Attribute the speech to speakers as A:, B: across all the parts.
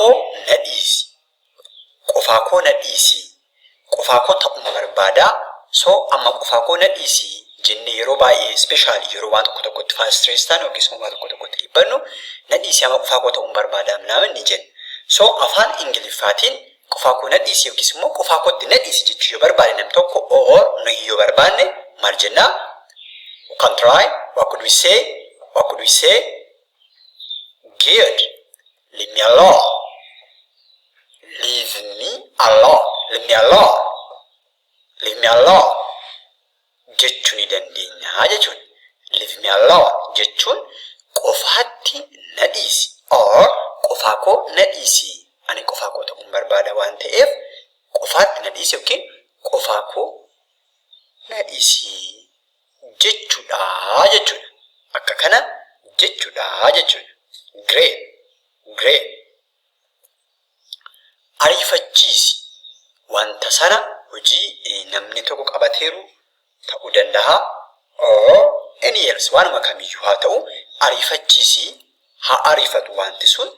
A: koo na dhiisi. Qofaa koo na dhiisi. Qofaa koo ta'uun barbaada. So amma qofaa koo na dhiisi jennee yeroo baay'ee, especially yeroo waan tokko tokkotti faa stress taanu yookiis immoo waan tokko tokkotti dhiphannu, na dhiisi, amma qofaa koo ta'uun barbaada minaamin ni jenna. So afaan Ingiliffaatiin qofaa koo na dhiisi yookiis immoo qofaa kootti na dhiisi jechuu yoo barbaade nam tokko or nuyi yoo barbaanne maal jennaa? We can try. What could we say? What could we say? Good. Leave me alone. Leave me alone. Leave me alone. Leave me alone jechuu ni dandeenya jechuudha. Leave me alone jechuun qofaatti na dhiisi or qofaa koo na dhiisi. Ani qofaa koo ta'uun barbaada waan ta'eef qofaatti na dhiisi yookiin qofaa koo na dhiisi jechuudha jechuudha. Akka kana jechuudha jechuudha. Great. Great. Ariifachiisi. Wanta sana, hojii namni tokko qabateeru ta'uu danda'a or any else, waanuma kamiyyuu haa ta'u, ariifachiisi, haa ariifatu wanti sun,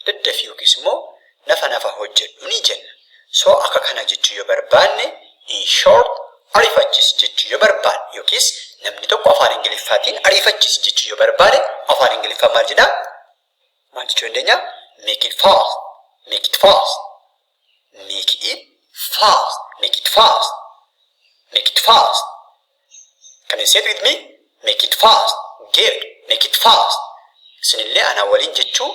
A: daddafii yookiis immoo nafa nafa hojjedhu ni jenna. So akka kana jechuu yoo barbaanne, in short, ariifachiisi jechuu yoo barbaanne yookiis namni tokko afaan Ingiliffaatiin ariifachiisi jechuu yoo barbaade afaan Ingiliffaa maal jedhaa? Maal jechuu dandeenya? Make it fast. Make it fast. Make it fast. Make it fast. Make it fast. Can you say it with me? Make it fast. Good. Make it fast. Isinillee ana waliin jechuu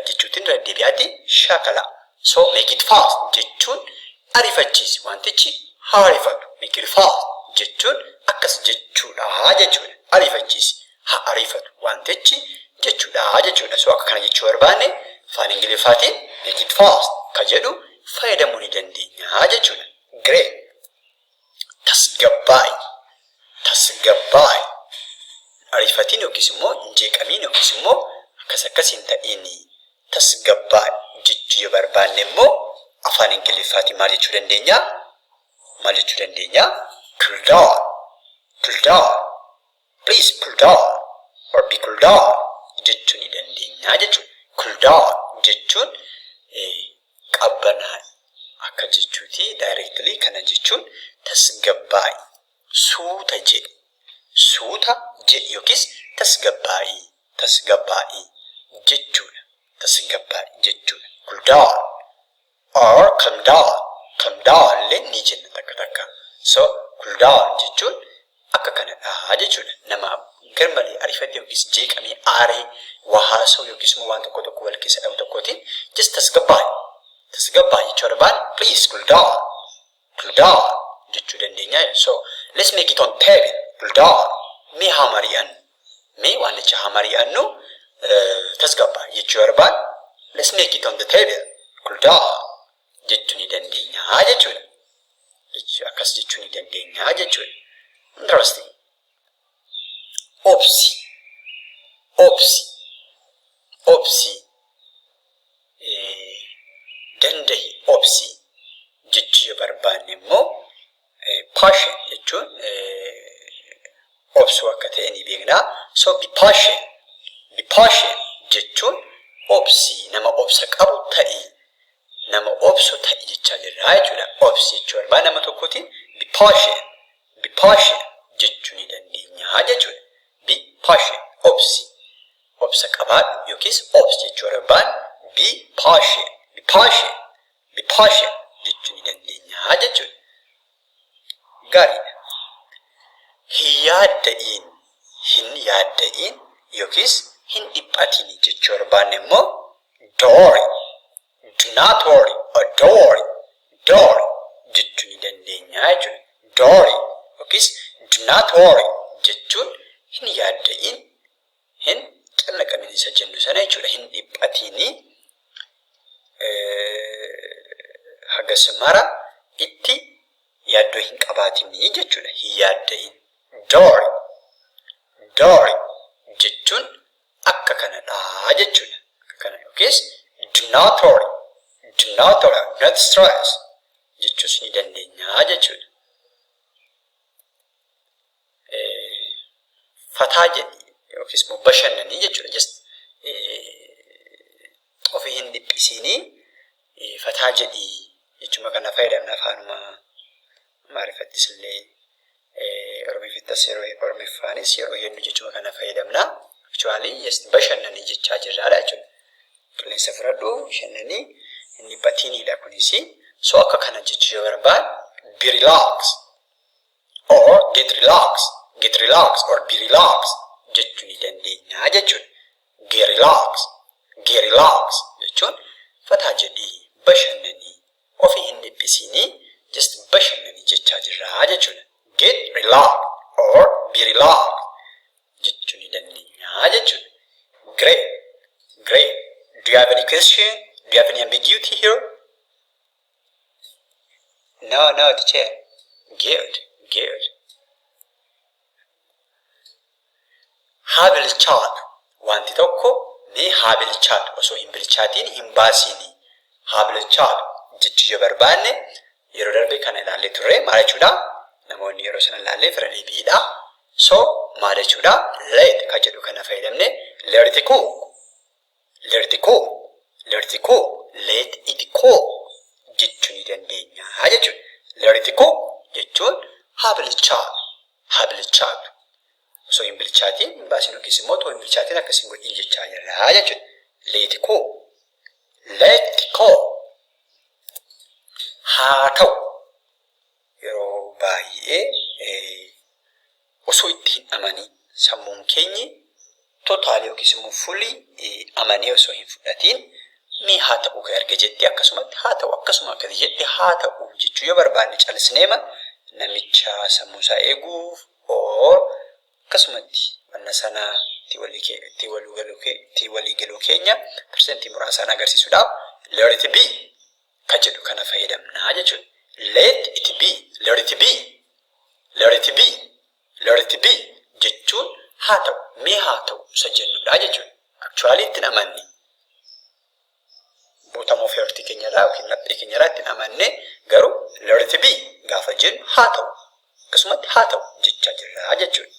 A: jechuutiin irra deebi'aatti shaakala. So make it fast jechuun ariifachiisi. Wantichi haa ariifatu. Make it fast jechuun akkas jechuudha jechuudha. Ariifachiisi. Haa ariifatu wantichi jechuudha jechuudha. So akka kana jechuu barbaanne afaan Ingiliffaatiin make it fast ka jedhu fayyadamuu ni dandeenya jechuudha. Great. Tasgabbaa'i. Tasgabbaa'i. Ariifatiin yookiis immoo hin jeeqamiin yookiis immoo akkas akkas hin ta'in, tasgabbaa'i jechuu yoo barbaanne immoo afaan Ingiliffaatiin maal jechuu dandeenya? Maal jechuu dandeenya? Cool down. Cool down. Please cool down or be cool down jechuu ni dandeenya jechuudha. Cool down jechuun qabbanaa'i akka jechuuti directly. Kana jechuun tasgabbaa'i. Suuta jedhi. Suuta jedhi yookiis tasgabbaa'i. Tasgabbaa'i jechuudha. Tasgabbaa'i jechuudha. Cool down or calm down. Calm down illee ni jenna takka takka. So cool down jechuun akka kanadha jechuudha. Nama garmalee ariifatee yookiis jeeqamee aaree waa haasa'u yookiis immoo waan tokko tokko wal keessa dhabu tokkootiin just tasgabbaa'i. Tasgabbaa'i jechuu barbaanne please cool down. Cool down jechuu dandeenya. So let's make it on table. Cool down. Mee haa mari'annu. Mee waanticha haa mari'annu, tasgabbaa'i jechuu barbaanne let's make it on the table. Cool down jechuu ni dandeenya jechuudha. Akkas jechuu ni dandeenya jechuudha. Interesting. Obsi. Obsi. Obsi. Dandahi, obsi jechuu yoo barbaanne immoo patient jechuun obsuu akka ta'e ni beekna. So be patient. Be patient jechuun obsi, nama obsa qabu ta'i. Nama obsu ta'i jechaa jirra jechuudha. Obsi jechuu barbaanne nama tokkootiin be patient. Be patient jechuu ni dandeenya jechuudha. Be patient. Obsi. Obsa qabaadhu yookiis obsi jechuu barbaanne be patient. Be patient. Be patient jechuu ni dandeenya jechuudha. Gaariidha. Hin yaadda'iin. Hin yaadda'iin yookiis hin dhiphatin jechuu barbaanne immoo don't worry. Do not worry or don't worry. Don't worry jechuu ni dandeenya jechuudha. Don't worry yookiis do not worry jechuun hin yaadda'iin, hin cannaqamin isa jennu sana jechuudha. Hin dhiphatinii, hagas mara itti yaaddoo hin qabaatinii jechuudha. Hin yaadda'in. Don't worry. Don't worry jechuun akka kanadha jechuudha. Akka kana yookiis do not worry. Do not worry. Do not stress jechuus ni dandeenya jechuudha. Fataa jedhi yookiis immoo bashannanii jechuudha. Just Ofii hin dhiphisiinii fataa jedhii jechuma kana fayyadamna afaanuma Amaariffattis illee Oromiffattis yeroo Oromiffaanis yeroo hedduu jechuma kana fayyadamna. Actually just bashannanii jechaa jirraadha jechuudha. Qilleensa fudhadhu bashannanii hin dhiphatiinidha kunis. So akka kana jechuu yoo barbaad be relax or get relax, get relax or be relax jechuu ni dandeenya jechuudha. Get relax, get relax jechuun fataa jedhii bashannanii ofii hin dhiphisiinii just bashannanii jechaa jirraa jechuudha. Get relax or be relax jechuu ni dandeenya jechuudha. Great, great. Do you have any question? Do you have any ambiguity here? No, no, teacher. Good, good. Haa bilchaatu. Wanti tokko mee haa bilchaatu osoo hin bilchaatiin hin baasiini. Haa bilchaatu jechuu yoo barbaanne yeroo darbe kana ilaallee turre maal jechuudha? Namoonni yeroo sana ilaallee fira deebiidha. So maal jechuudha? Let ka jedhu kana fayyadamne let it cook. Let it cook. Let it cook. Let it cook jechuu ni dandeenya jechuudha. Let it cook jechuun haa bilchaatu. Haa bilchaatu. Osoo hin bilchaatiin hin baasin yookiis immoo otoo hin bilchaatiin akkas hin godhin jechaa jirra jechuudha. Let it cook. Let it cook. Haa ta'u yeroo baay'ee osoo itti hin amaniin sammuun keenyi totally yookiis immoo fully amanee osoo hin fudhatiin mee haa ta'u erga jettee akkasumatti haa ta'u akkasuma akkati jette haa ta'u jechuu yoo barbaanne callisneema namicha sammuu isaa eeguuf or akkasumatti wanna sana itti walii galuu keenya persentii muraasaan agarsiisuudhaaf let it be ka jedhu kana fayyadamnaa jechuudha. Let it be, let it be, let it be, let it be jechuun haa ta'u, mee haa ta'u isa jennudha jechuudha. Actually ittiin amanne. Bottom of heart keenyarraa yookiin laphee keenyarraa ittiin amanne garuu let it be gaafa jennu haa ta'u akkasumatti haa ta'u jechaa jirra jechuudha.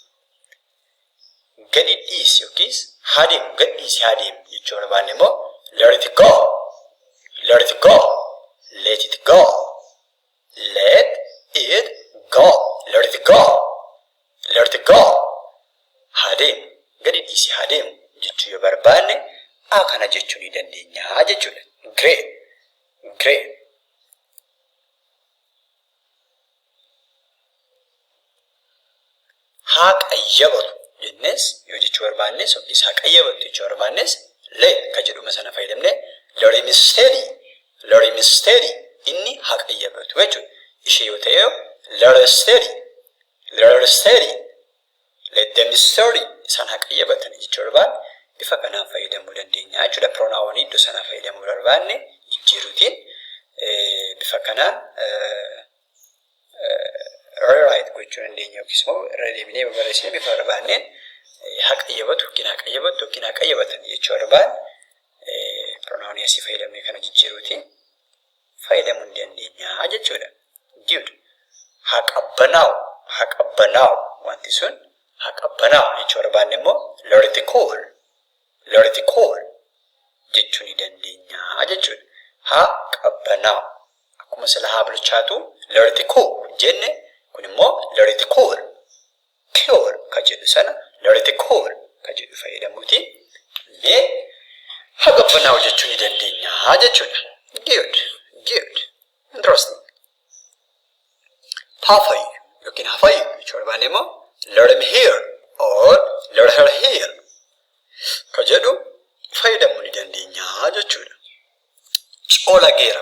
A: Gadi dhiisi yookiis haa deemu gad dhiisi haa deemu jechuu barbaanne immoo let it go, let it go, let it go, let it go, let it go, let it go haa deemu gadi dhiisi haa deemu jechuu yoo barbaanne a kana jechuu ni dandeenya jechuudha. Great, great. Haa qayyabatu jennes yoo jechuu barbaannes yookiis haa qayyabatu jechuu barbaannes let ka jedhuma sana fayyadamne let him study, let him study inni haa qayyabatu jechuudha. Ishee yoo ta'e let her study, let her study, let them study isaan haa qayyabatan jechuu barbaanne bifa kanaan fayyadamuu dandeenya jechuudha. Pronoun iddoo sanaa fayyadamuu barbaanne jijjiiruutiin bifa kanaan rewrite gochuu dandeenya yookiis immoo irra deebinee barreessine bifa barbaanneen haa qayyabatu yookiin haa qayyabattu yookiin haa qayyabatan jechuu barbaanne pronoun asii fayyadamne kana jijjiiruutiin fayyadamuu ni dandeenya jechuudha. Good. Haa qabbanaa'u, haa qabbanaa'u wanti sun haa qabbanaa'u jechuu barbaanne immoo let it cool, let it cool jechuu ni dandeenya jechuudha. Haa qabbanaa'u. Akkuma sila haa bilchaatu let it cool jenne kun immoo let it cool. Cool ka jedhu sana let it cool ka jedhu fayyadamuutiin mee haa qabbanaa'u jechuu ni dandeenya jechuudha. Good, good, interesting. Haa fayyu yookiin haa fayyu jechuu barbaanne immoo let him heal or let her heal ka jedhu fayyadamuu ni dandeenya jechuudha. Coolageera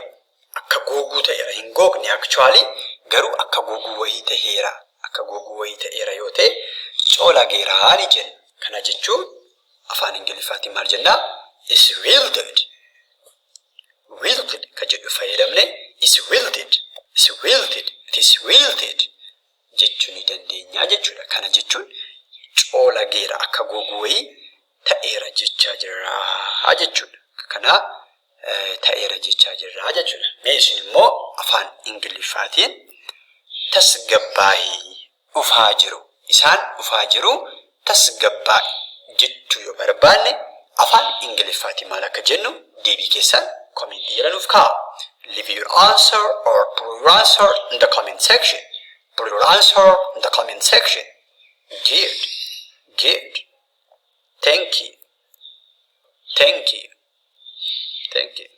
A: akka googuu ta'eera hin googne actually garuu akka googuu wayii ta'eera akka googuu wayii ta'eera yoo ta'e coolageeraa ni jenna. Kana jechuun afaan Ingiliffaatiin maal jennaa? Is wilted. Wilted ka jedhu fayyadamne is wilted, is wilted, it is wilted jechuu ni dandeenya jechuudha. Kana jechuun coolageera akka googuu wayii ta'eera jechaa jirra jechuudha. Kana ta'eera jechaa jirra jechuudha. Mee isin immoo afaan Ingiliffaatiin tasgabbaa'i dhufaa jiru. Isaan dhufaa jiru tasgabbaa'i jechuu yoo barbaanne Afaan Ingiliffaatiin maal akka jennu deebii keessan commentii jala nuuf kaa'a. Leave your answer or put your answer in the comment section. Put your answer in the comment section. Good. Good. Thank you. Thank you. Thank you.